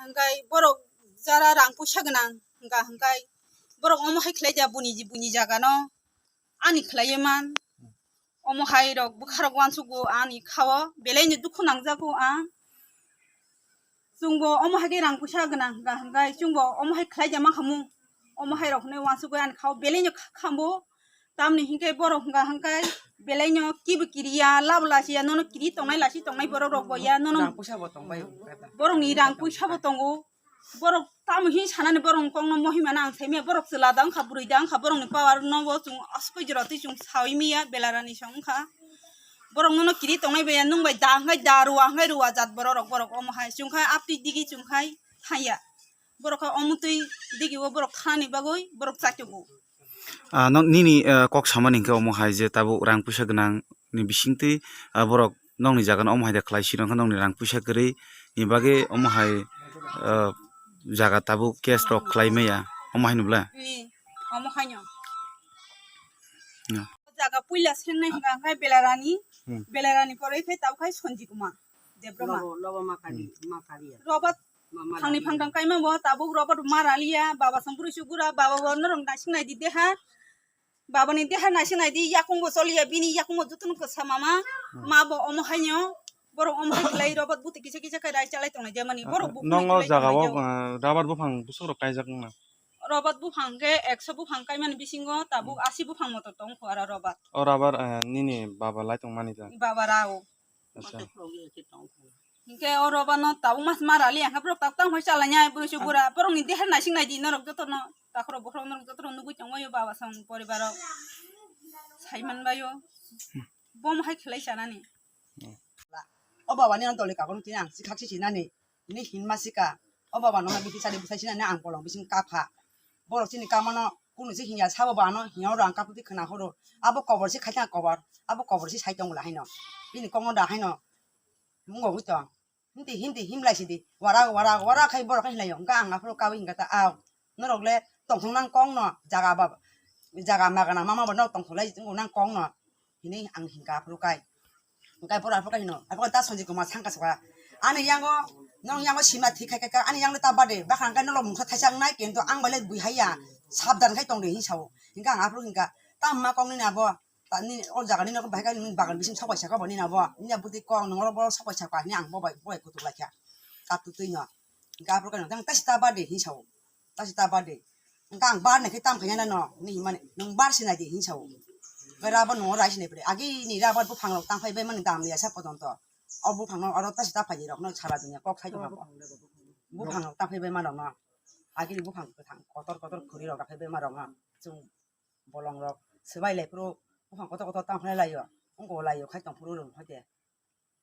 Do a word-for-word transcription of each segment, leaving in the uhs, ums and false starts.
Hingkai borok jara rang puisa gwnang hingka hingkai borok omo hai khlai ja buni buni jaga no ani khlai man. Omo hai rok bwkha rok uansuk go ani kha o belai ni dukhu nang jago ang. Chwng bo omo hai khe rang puisa gwnang hingka hingkai chwng bo omo hai khlai ja ma khamu. Omo hai rok hinui uansuk go ani kha o belai ni kha bo. Tamni hinkhe borok hwnka hwnkhe belaino kibo kiriya, labo lasiya, nono kiri tongnai lasi tongnai borok rok bo ya, nono Rang puisa bo tong bai. Borokni rang puisa bo tongo. Borok tamo hin sanani borokni kokno mohima no ang saimaya, borok chwla da wngkha, bwrwi da wngkha, borokni power no bo chwng aswk jora twi chwng saui maya, belarani song wngkha. Borok nono kiri tongnai bai ya, nwng bai da hwnkhe da, rwa hwnkhe rwa jat borok rok, borok omo hai chwng khai aptwi digi chwng khai thangya. Borok kha omo twi digi o borok thanani bagwi borok chaitogo. Ah, nok nini, ah, kok samani hinkhe omo hai je tabuk rang puisa gwnang ni bisingtwi, ah, borok nokni jaga no omo hai de khlai sirok khe nokni rang puisa kwrwi ni bagwi omo hai, ah, jaga tabuk case rok khlai maya omo hai no bwle? Ee, omo haino. Ya. Jaga puila sengnai hwnkha hwnkhe Belarani, Hmm. Belarani pore khe tabuk khai Sonji Kumar Debroma. Lobo, lobo ma kari, Hmm. ma kari ya. Robat Ma, ma phangni kari. Phangtang kaima bo tabuk robat ma raliya, baba song bwrwi sugura, baba bo norok naising naidi deha. Babani deha naising naidi, yakung bo choliya, bini yakung bo jotono kwsa mama, Hmm. ma bo omo haino, borok omo hai khlai robat buti kisa kisa khai rai chalai tongnai jamani, Ah, borok ah, bukhuk nongo naikhlai jaga o, tongnai jao. Ah, rabar buphang bwswk rok kaijak wngna? Robat buphang khe ekso buphang kaimani bisingo tabuk Hmm. asi buphang moto tong kho aro robat. O rabar, ah, nini baba lai tongmani da? Baba rao. Acha. Hinkhe o roba no tabuk mas ma rali ang khe borok tabuk tang phai chalai ya, borok se bura, borok ni deher naising nai di norok joto no, takhoro bokhorok norok joto no nugui tongmai o baba song poribar o. Sai man bai o. Bom hai khlai chanani. O baba ni ang doli kagon tini ang si khak si sinani, ni hinma sika. O baba no na bithi sari bwsai sinani ang bolong bising kapha. Borok chini kamano kunu se hinya sabo ba ano hinya oro ang kaphi khna horo. Abo kobor se khaikha kobor. Abo kobor se sai tongo la haino. Bini kokno da haino. Mungo wi tong. Hindi hindi himlai sidi. Wara wara wara khai borok khai hilaio. Hingka ang aphuru kawi hingka ta aw. Norok le tongthok nang kong no jaga ba jaga magana mama bo no tongthok lai nang kong no. Hini ang hingka aphuru kai. Hingka aphuru aphuru kai hino. Aphuru ta Sanjay Kumar sangka saka. Ani yango nong yango sima thik khai kai ka ani yango ta bade. Bakhan kai nolo mungsa thaisa ang nai kento ang bale bui haiya. Sabdan khai tong de hin sao. Hingka ang aphuru hingka. Ta ma kong ni abo. Ta ni o jaga ni nok bai kai ni bagan bising sok bai saka bo ni na bo. Ni abo ti kong nong ro bo sok bai saka ni ang bo bai bo bai kutuk lai kha. Ta tu tui no. Hingka aphuru kai no. Tang ta sita bade hin sao. Ta sita bade. Hingka ang bar naikhe tam khaina no, ni himani, nwng bar sinai di hinwi sao. Bai rabar nungo rai sinai pore. Agi ni rabar buphang rok tangphai bai mani dam liya sa potonto. O buphang no oro ta sita phai rok no sara dunia kok sai tongma. Buphang rok tangphai bai ma rok no. Agi ni buphang kwthang kotor kotor khuri rok rakhai bai ma rok no. Chwng bolong rok swbai lai phuru buphang kotor kotor tangphai laio. Wngko laio khai tong phuru rok hai de.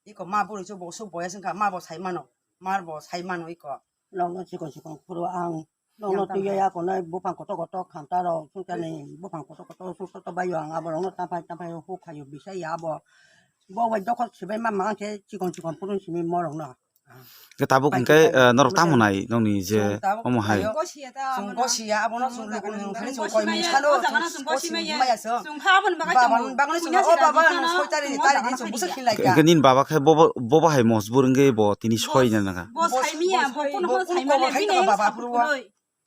Iko ma bwrwi chuk bo suk boya singkha, ma bo sai mano, mar bo sai mano iko. Nokno chikon chikon phuru ang, nokno twi ya konai buphang kotor kotor khanta rok sungchani buphang kotor kotor suk kotor baio ang abo rokno taphai taphai huk khaio bisai ya abo. Bo bai dokhor sibai ma mang khe chikon chikon phuru simi morok no. Ke tabuk hingke, eh, norok tamo nai nokni je omo hai. Chwng gosiya, abono chwng luku ni nungkhani chwng koi mung salo, chwng gosiya maya chwng. Baba, bagani chwng, o baba, nung soi tari ni tari di chwng bwswk khin lai ka. Hingke nini baba khe bobo, bobo hai mojbur hingke bo tini soi na nang kha. Bo sai miya, bo kuno bo sai miya, bini baba phuru o.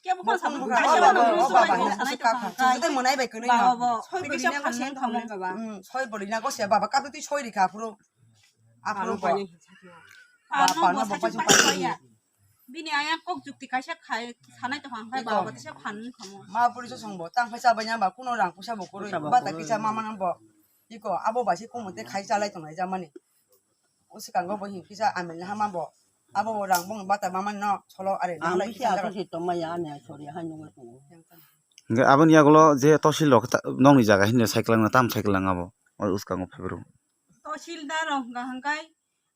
Kebo ko sama ka, o baba, o baba, chwng tei mwnai bai kwnwi no. Soi bwrwi na gosiya, baba. Soi bwrwi na gosiya, baba, kabwi twi soi rikha phuru. Aphuru bo. Bapano bo paisung paisung ya. Bini ayang kok jukti kaisa khai sanai to hang khai baba tisa phan khamo. Ma puri so songbo tang phaisa banya ba kuno rang pusa bo kurui bata kisa mama nang bo. Iko abo ba si kumo te khai chalai tongnai jamani. O sikango bo hin kisa amel na hama bo. Abo bo rang bong bata mama no solo are. Ang bisi ato si tongma ya ani ai sori hai nungo tongo. Hingke aboni yagulo je tosil rok ta-, nokni jaga hinwi cycle wngna tam cycle wng abo. O uskango phaibrw. Tosil da rok hingka hingkai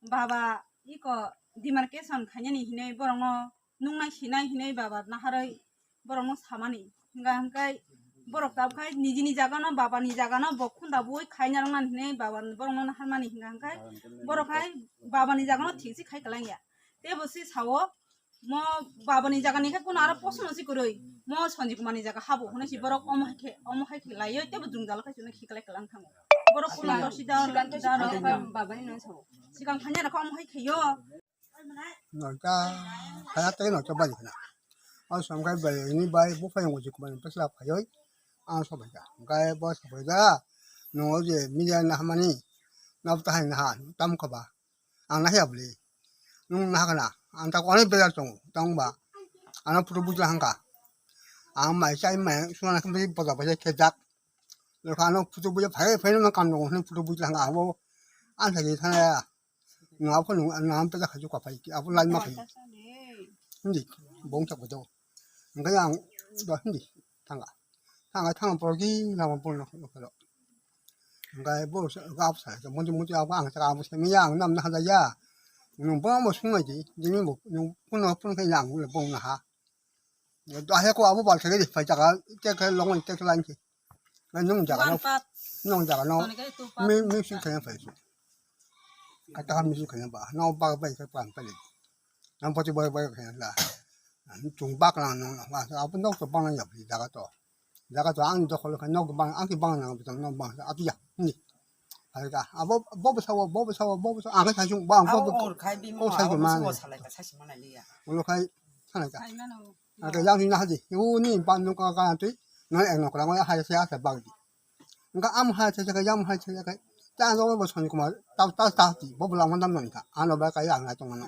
baba iko demarcation khainani hinwi borokno nungnai sinai hinwi baba naharwi borokno samani. Hingka hingkai borok tabuk khai nijini jagano babani jagano bo khunda bui khaina rwngmani hinwi baba borokno naharmani hingka hingkai borok hai babani jagano thik se khai kwlangya. Tebo se sao mo babani jaga ni khe kuno aro post no si kwrwi mo Sanjay Kumar ni jaga habo hwnwi si borok omo hai khe omo hai khe laiyo tebo jwngjal khai chwngno khiklai kwlang thango. Borok kuno to sida sikan to sida sikan to babani no sao. Sikang thanya rakha omo hai kheyo. Noita, kaya tei noita bari khna. O som kai bai ni bai buphai ngo jikmani pesla phayoi. Ang sobai ka. Kai bo sobai ka. Nungo je media na hamani. Nab tahai na ha. Tam khaba. Ang nahiya bwle. Nwng naha kana? Ang tak onek bejar tongo. Tongba. Ano photo bujla hangka. Ang mai chai mai suna khe bwle boda bai khe jak. Lekha ano photo bujla phai phai no kan tongo hwnwi photo bujla hangka. Abo ang thagi thana ya. Nwng abo nwng nwng ang peda khajuk ka phai. Abo lai ma khai. Hindi. Bong chak bodo. Hingke ang do hindi thanga. Thanga thanga porgi lama porno khelo. Hingke bo gap sa, muti muti abo ang saka abo semi ya ang nam na hada ya. Nung bo mo sungai di, dini bo nung puno pun ke yang le bong na ha. Do he ko abo bal thege di phai jaga, te ke long te ke lan ki. Nung jaga no, nung jaga no. Mi mi sing kaya phai su. Kata mi sing kaya ba, no ba ba ke pan pali. Ang poti bai bai khe la. Ang chung bak lang nang la. Abo nok to bang yang jaga to. Jaga to ang dokhol khe nok bang ang ki bang nang to nok bang apiya. Ni. Hai ka. Abo bo bo sawo bo bo sawo bo bo sawo ang khe chung bang bo bo. Abo khai bi mo. Abo sai ko ma. Salai ka sai mana liya. Ulo khai sana ka. Ake yang ni na haji. U ni ban nuk ka ka tui. Na ek nok lang hai sai asa bang. Hingke amo hai thai thai yang hai thai thai. Ta ang bo soni kuma ta ta ta ti bo bwla mandam nang kha. Ano ba kai ang nai tong ano.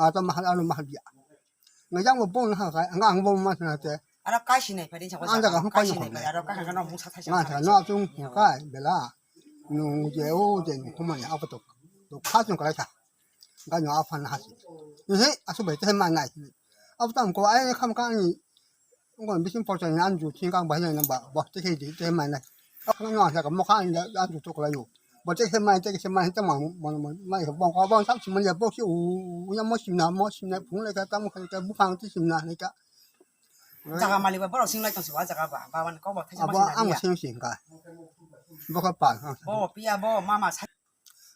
A ta mahal ano mahal dia. Ngai yang bo bon ha kai ang ang bo ma thana te. Aro kai sinai phari sa ko. Ang jaga hong kai sinai phari aro kai hang no mung sa thai sa. Ma sa no chung kai bela. Nung je o je ni kuma ya apa to. To kha chung kai kha. Ga no apa na ha si. He asu bai te ma nai. Apa tam ko ai kham ka ni. Ngo bising porcha ni anju thing kang bahai na ba ba te he di te mai na. Ka no sa ka mo kha ni anju to kla yo. Ba te he mai te he mai te ma mo mo mai he bong ka bong sam si mo ya bo si u u ya mo sim na mo sim na phung le ka ta mo kha ka bu phang ti sim na ne ka. Jaga mali ba borok sing lai tong si wa jaga ba ba wan ko ba thaisa ma abo sing na ang ya. Sing sing ka. Bo ka pa. Bo piya bo mama sa.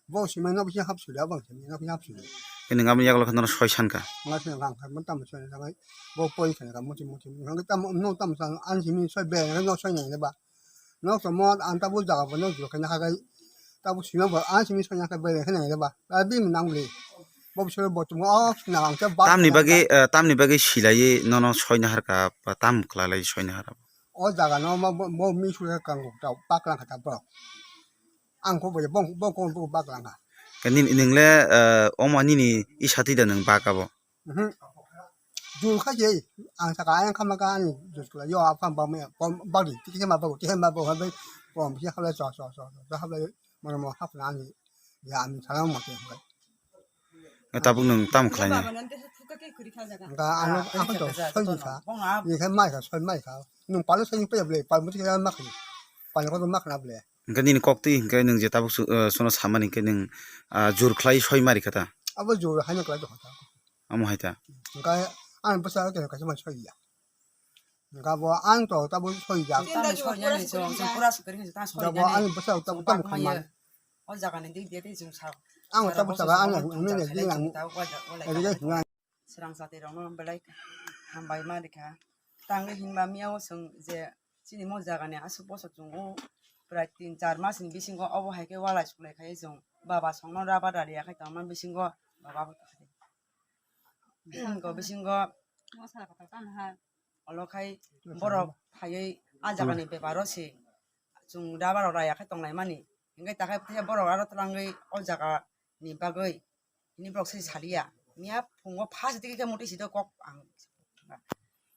Bo sima nok bisa hap suda bang sima nok bisa hap suda. Kini ngam yak lokhan no soi san ka. Ngas na gang kha mo tam soi na bai. Bo poi kha ka mo ti mo ti. Nang tam no tam san an simi soi be no soi na ba. Nok to mo an ta bo jaga bo no jo kha na kha gai. Ta bo sima bo an simi soi na kha be kha na ba. Ta bi mi nang le. Bo soi bo tum o na ang cha ba. Tamni bagwi, eh, tamni bagwi silai nono soi na har ka, tam kla lai soi na har. O jaga no mo mo mi su ka kang ta pak lang kha ta bo. Ang kok bai bong bong kok bong bak lang kha. Ke nini nung le, eh, omo nini isa twi da nung bak abo. Mhm. Jul kha je ang saka ayang kha ma ka ani jul kla yo apa ba me bom bak di ti ma ba ti ma ba ha bai bom si ha le so so so so ha bai mo mo ha na ani ya ani sa mo te. Tabuk nwng tamo khlainai? Hwnkhe ano, ah, ang to soi di kha. Ni khe mai kha, soi mai kha. Nwng palo soi ni paya ble, pal muti khe ma khni. Pal ko ma khna ble. Hwnkhe nini kok twi hwnkhe nwng je tabuk su-, eh, sono samani hwnkhe nwng, ah, jur khlai soi mari kha ta? Abo jur haino khlai tong kha ta. Amo hai ta? Hwnkhe ang bwsa khe kaisa mai soi ya. Gabo ang to tabo soi jak. Tamo soi ya ni chwng, chwng pura swkari khe ta soi ya ni. Gabo ang bwsa tamo khamai. O jaga ni dik dia tei chwng sa. Ang tabo sara saka ang bosong ang song ni song ni song ang ta wa ja, wa lai ka. Srang jati rok no belai hambai ma rikha. Tangwi hinba miya o chwng je chini mo jaga ni aswk bosor chwng o prai tin char mas ni bisingo obo hai khe walai suklai khai chwng baba song no raba rari ya khai tongma bisingo baba bo tong kha. Ko bisingo. Olo khai borok phaiwi a jaga ni beparo se chwng raba rok raya khai tong lai mani. Hinkhe ta khai phiya borok aro twlangwi o jaga ni bagwi hini borok se saliya. Miya phungo first digi khe muti sidi kok ang.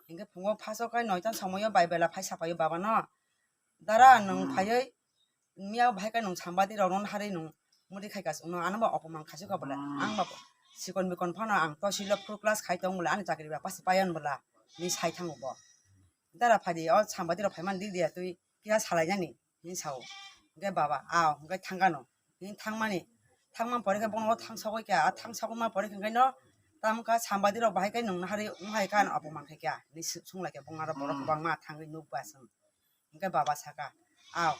Hinkhe phungo first o khai noita somoi o bai bela phai sapai o baba no. Dara nwng phaiwi miya bahai khe nwng sambadi rok no harwi nwng muti khai ka chwngno ano bo opoman khaisukha bole. Ang bo sikon bikon phano ang tosi lo full class khai tong bole ani chakri ba pasi payan bwla ni sai thango bo. Dara phadi o sambadi rok phaimani dik dia twi kisa salai nani hinwi sao. Hinkhe baba a hinkhe thangkano hinwi thangmani thangma pore khe bono thang sogwi kha a thang sogwi ma pore khe no tamkha sambadi rok bahai khe nwng harwi wng hai kha opoman khai kha hinwi sung lai kha bongni aro borok kwbangma thangwi nukba chwng. Hinkhe baba saka, "Ao,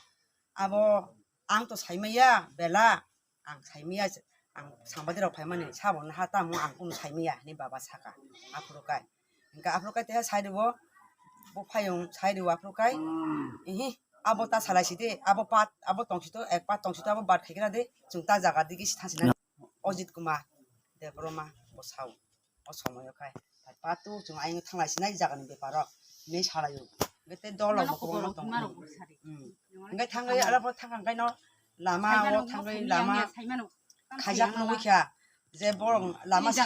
abo ang to saimaya bela, ang saimaya, ang sambadi rok phaimani sabo naha tamo ang kunu saimaya," hinwi baba saka aphuru kai. Hinkhe aphuru kai teha side o bo phayung side o aphuru kai, "Ihi, abo ta salai sidi, abo pat, abo tongsi to, ek pat tongsi to, abo bat khaikra de, chwng ta jaga digi si thangsinai." Ojit Kumar Debbarma. Bo sao, o somoyo khai. Patu chwng ayang thanglai sinai jagani beparo hinwi salaio. Hwnkhe tei dolo bo kwbangma tongo. Hmm. Hwnkhe thangwi aro bo thangkha hwnkhaino lama o thangwi lama khaijak nugwi kha. Je borok lama sa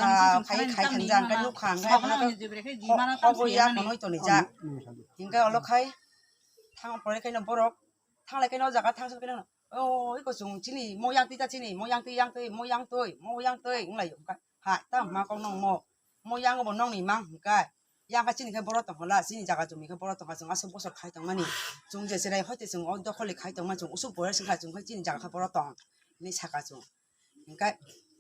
khai khai thangjak hwnkhe nukha hwnkhe hogo ya phunui tonijak. Hwnkhe olo khai thang pore khaino borok thanglai khaino o jaga thangsa khaino o iko chwng chini mo yang twi ta chini mo yang twi yang twi mo yang twi mo yang twi wnglaio. Ha, tamo ma kok nong mo. Mo yango bo nongni ma hwnka. Yang kha chini khe boro tong hola, chini jaga jumi khe boro tong kha, chwng aswk bosor khai tong mani. Chwng je cherai hoite chwng o dokholi khai tong mani, chwng usuk boyar sing kha, chwng khe chini jaga khe boro tong. Hinwi saka chwng. Hwnka,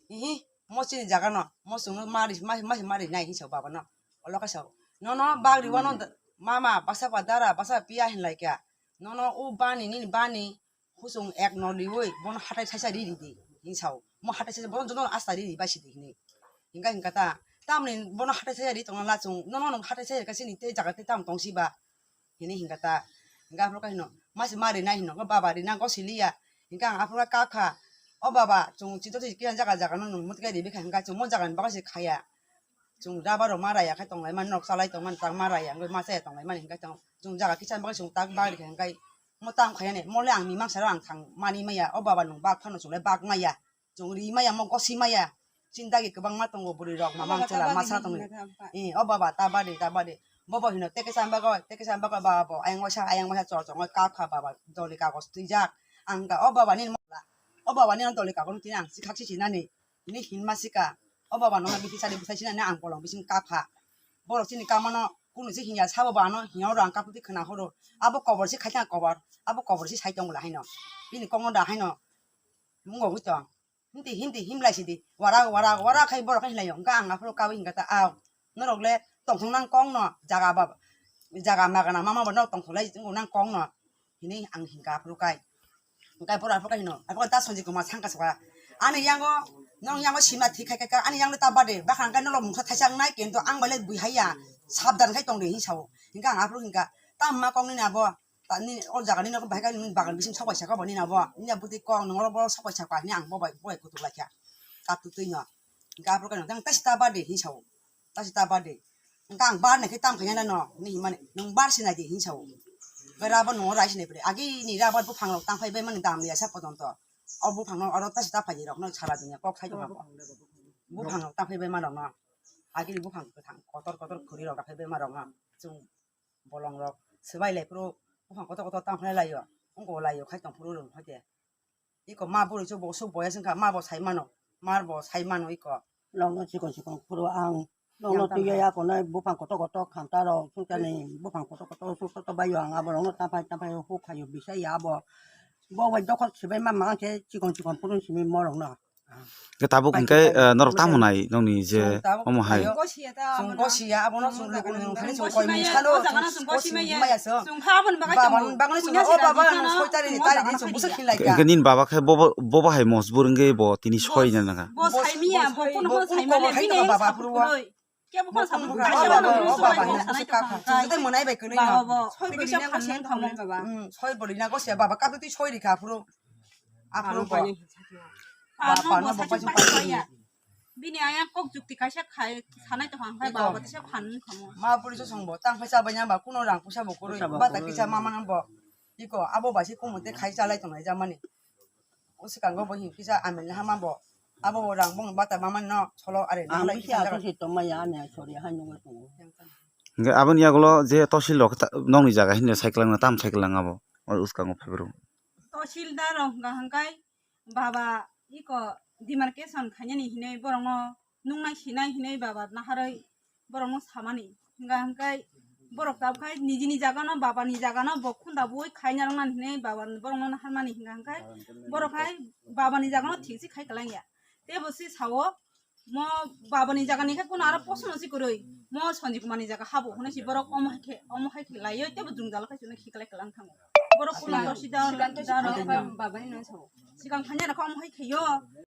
ihi, mo chini jaga no, mo chwngno mari, mari, mari nai hinwi sa baba no. Olo khe sa, nono bagri wano mama, basa pa dara, basa piya hinlai kha. Nono o bani, nini bani, Kuchung ek no riui bono hatai thaisa ri ridi hinwi sao. Mo hatai thaisa bono joto asta ri ri bai sidi hinwi. Hinka hinka ta. Tamni bono hatai thaisa ri tongna la chwng. Nono nwng hatai thaisa rikha chini tei jaga tei tamo tong siba. Hinwi hinka ta. Hinka aphuru kha hino. Masi ma rinai hino. Baba rina gosi liya. Hinka ang aphuru kha kha. O baba chwng chito twi khe jaga jaga no nwng mutkhe ribi kha hinka chwng mo jaga ni bagwi se khaya. Chwng rubber rok ma raya khai tonglaimani, nok chalai tongmani, tak ma raya wngwi ma chaya tonglaimani hinkhai tong. Chwng jaga kisa bagwi chwng tak bagri khai hinkhai mo tamo khaiyani, mo le ang mimang saro ang thang mani maya, o baba nwng bak phano chwng le bak maya, chwng ri maya, mo gosi maya. Chini dagi kwbangma tongo bwrwi rok, mamang chwla masa tongwi. Eh, o baba ta bade, ta bade. Bobo hino teke cham bagwi, teke cham bagwi baba bo ayang waisa, ayang waisa chor chor wngwi kap kha baba doli kagos twijak. Ang kha o baba ni, o baba ni doli kagos tini ang sikhak si sinani. Hini hinma sika. O baba no bisi sari bwsai sinani ang bolong bising kapha. Borok chini kamano kunu se hinya sabo bano hinya oro ang kapti khna horo. Abo kobor se khaitang kobor. Abo kobor se sai tong la haino. Bini kok no da haino. Mungo wi tong. Hindi hindi himlai sidi. Wara wara wara khai borok hinlai yo. Hingka ang aphuru kawi hingka ta aw. Norok le tongthok nang kong no jaga ba jaga magana mama bo no tongthok lai nang kong no. Hini ang hingka aphuru kai. Hingka aphuru aphuru kai hino. Aphuru ta Sanjay Kumar sangka soka. Ani yango nong yango sima thik khai kai ani yango ta bade. Bakhan kai nolo mungsa thaisa nai kento ang bale bui haiya. Sabdan khai tong de hin sao. Hingka ang aphuru hingka ta ma kong ni abo. Tani o jaga ni nok bahai ka ni bagan bising sok bai saka bo ni na bo ni na bwtwi kok nang oro bo sok bai saka ni ang bo bai bo bai kutuk lai kha kap tu twi no hingka aphuru kano tang tachi ta bade hin sao tachi ta bade hingka ang bar nai khe tam khaina no ni himani nung bar sinai di hin sao bai rubber nung rai sinai pre agi ni rubber buphang rok tang phai bai mani dam ya sa potonto o buphang no oro tachi ta phai rok no sara dunia kok khai tong buphang rok tang phai bai ma rok no agi ni buphang kwthang kotor kotor khuri rok phai bai ma rok no chung bolong rok swbai lai phuru buphang kotor kotor tang phai lai o wngko lai o khai tong phuru rung phai de iko ma bwrwi se bo swk boya se wngkha ma bo sai mano ma bo sai mano iko. Nok no chikon chikon phuru ang nok no twi ya konai buphang kotor kotor khanta rok sungchani buphang kotor kotor suk kotor bai o ang abo rok no ta phai ta phai huk khai o bisa ya abo bo bai dokhor swbai ma ma khe chikon chikon phuru simi mo rok no. Hwnkhe tabuk hwnkhe, eh, norok tamo nai nokni je omo hai. Chwng gosi ya, abono chwng luku nung thani chwng koi mung salo, chwng gosi maya chwng. Baba, bagwi chwng, o baba, nung soi tari, tari di chwng bwswk khin lai kha. Hwnkhe nini baba khe bobo, bobo hai mojbur wngwi bo tini soi na nang kha. Bo sai miya, bo kuno bo sai male, bini baba phuru. Kebo kon sabu kaisa baba, o baba, hino soi kakha. Chwng tei mwnai bai kwnwi no. Soi bwrwi na gosi ya baba. Soi bwrwi na gosi ya baba, kabwi twi soi rikha phuru. Aphuru bo. Bini ayang kok jukti kaisa khai sanai tong hang khai baba tisa phan khamo. Ma puri so songbo tang phaisa bai nyamba kuno rang pusa bo kurui bata kisa mama nang bo. Iko abo bai si kumu te khai chalai tong lai jamani. O swkango bo hin kisa amel hama bo. Abo bo rang bong bata mama no solo are nang lai kisa jaga. Tong maya ane sori ha nungo tongo. Hingke aboni yagulo je tosil rok nokni jaga hino cycle wngna tam cycle wng abo. O swkango phai bro. Tosil da rok hingka hingkai baba iko demarcation khainani hinui borokno nungnai sinai hinui baba naharoi borokno samani. Hingka hingkai borok tabkhai nijini jagano babani jagano bo khunda bui khaina rwngmani hinui baba borokno naharmani hingka hingkai borok hai babani jagano thik se khai kwlangya. Tebo se sao mo babani jagani khe kuno aro posono si kwrwi mo Sanjay Kumar ni jaga habo hwnwi si borok omo hai khe omo hai khe laioi tebo jwngjal khai chwngno khiklai kwlang thango. Borok kuno to sida baba ni nang sao. Sikang thanya rokha omo hai khaio.